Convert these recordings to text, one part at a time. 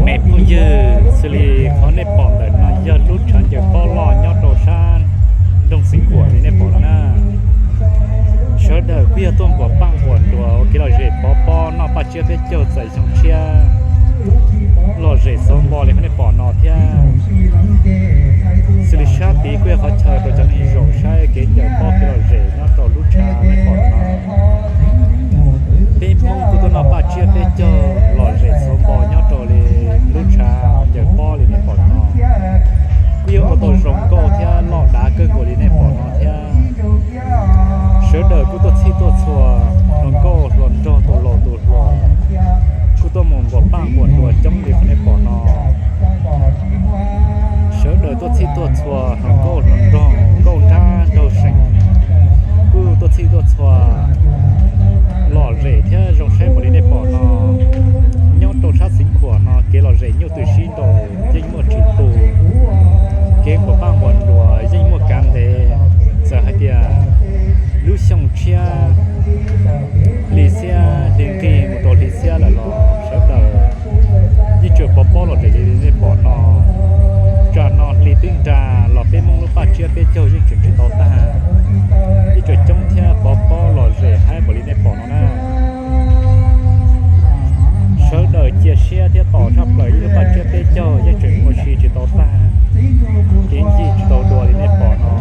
Phooj ywg, xws li qhov nej pom ntawm no yog lub tshav ncaws pob loj nyob rau sab nroog Xeev Khuam li nej pom no na. Sawv daws kuj yog tuaj nquas paj nquas nruas ua kev lom zem pov pob noj paj tsiab peb caug txais xyoo tshiab lom zem xauv npo li qhov nej pom no thiab. Xws li sab tid kuj yog qhov chaw rau cov neeg zaum saib kev ncaws pob kev lom zem nyob rau lub tshav nej pom no. Peb Hmoob kuj tuaj noj paj tsiab peb caug lom zem xauv npo nyob rau li lub tshav ncaws pob li nej pom no. Kuj yog ua tau zoo nkauj thiab loj dav kawg nkaus li nej pom no thiab. Sawv daws kuj tuaj txhij tuaj txhua, hluas nkauj hluas nraug tus laus tus hluas, kuj tuaj mus nquas paj nquas nruas coob li qhov nej pom no. Sawv daws tuaj txhij tuaj txhua, hluas nkauj hluas nraug, nkauj nrab nraug seem, kuj tuaj txhij tuaj txhua lom zem thiab zoo saib npaum li nej pom no. Nyob rau sab Xeev Khuam no kev lom zem nyuj twm sib nraus yeej muaj tsis tu, kev nquas paj nquas nruas yeej muaj kav ntev. Txawm hais tias lub xyoo tshiab hli xiab hli nqig mus rau hli xiab lawm los sawv daws yeej tseem pov pob lom zem li nej pom no. Tsam no hli twb nra los peb Hmoob lub paj tsiab peb caug yeej tseem tsis tau tag, yeej tseem coob thiab pov pob lom zem haib npaum li nej pom no na. Sawv daws cia siab thiab tos tshaj plaws ib lub paj tsiab peb caug yeej tseem ua si tsis tau tag, kev ncig tsis tau dua li nej pom no.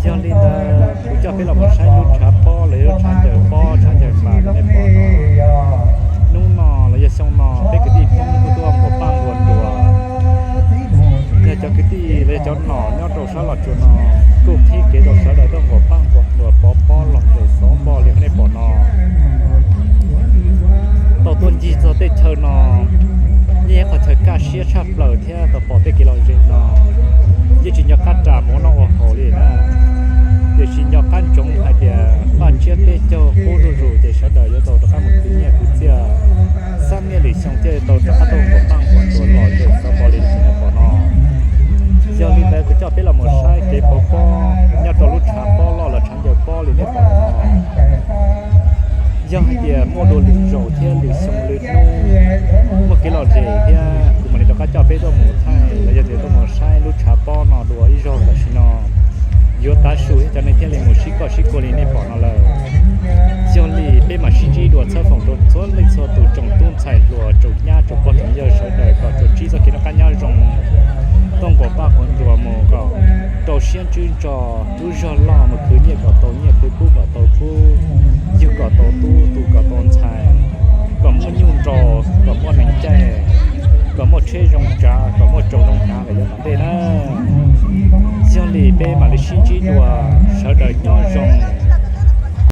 Yog li ntawd kuv coj peb los mus saib lub tshav pob los yog lub tshav ncaws pob tshav ncaws mas li nej pom no. Hnub no los yog xyoo no peb kwv tij Hmoob kuj tuaj nquas paj nquas nruas. Yog cov kwv tij los yog cov nom nyob rau sab Los Tsuas no kuj qhib kev rau sawv daws tuaj nquas paj nquas nruas pov pob lom zem xauv npo li qhov nej pom no. Tau tuaj ncig txog tej chaw no, yeej yog qhov chaw kaj siab tshaj plaws thiab tau pom tej kev lom zem no. Yeej tsis nco qab ras mus ua noj ua haus li na, tiam sis nco qab ntsoov hais tias paj tsiab peb caug qub zuj zus ces sawv daws yuav tau rov qab mus khwv nyiaj khwv txiaj, xab niaj lwm xyoo thiaj tau rov qab tuaj nquas paj nquas nruas lom zem xauv npo li qhov nej pom no. Yog li ntawd kuv coj peb los mus saib kev pov pob nyob rau lub tshav pob loj los tshav ncaws pob li nej pom no. Yog hais tias muaj dua lwm zaus thiab lwm xyoo lwm hnub muaj kev lom zem thiab kuv mam li rov qab coj peb tuaj mus thaij los yog tias tuaj mus saib lub tshav pob no dua ib zaug. Tam sim no yuav tav su thiab cov neeg thiaj li mus sib koj sib kua li nej pom no lawm. Yog li peb mam sib ntsib dua txhawb foom rau txhua leej txhua tus tsoom tub ntxhais hluas tsoom nyab tsoom pog tsoom yawg sawv daws kom tsuas ntsib txoj kev noj qab nyob zoo, tuaj nquas paj nquas nruas mus kom rau siab ntsws ntso, lub zog loj mus khwv nyiaj kom tau nyiaj, khwv kub kom tau kub, yug kom tau tub, tu kom tau ntxhais, kom muaj nyuj nrau, kom muaj nees caij, kom muaj tsheb zoo tsav, kom muaj tsaus zoo hnav lawm yav tom ntej na. Yog li peb mam li sib ntsib dua, sawv daws nyob zoo.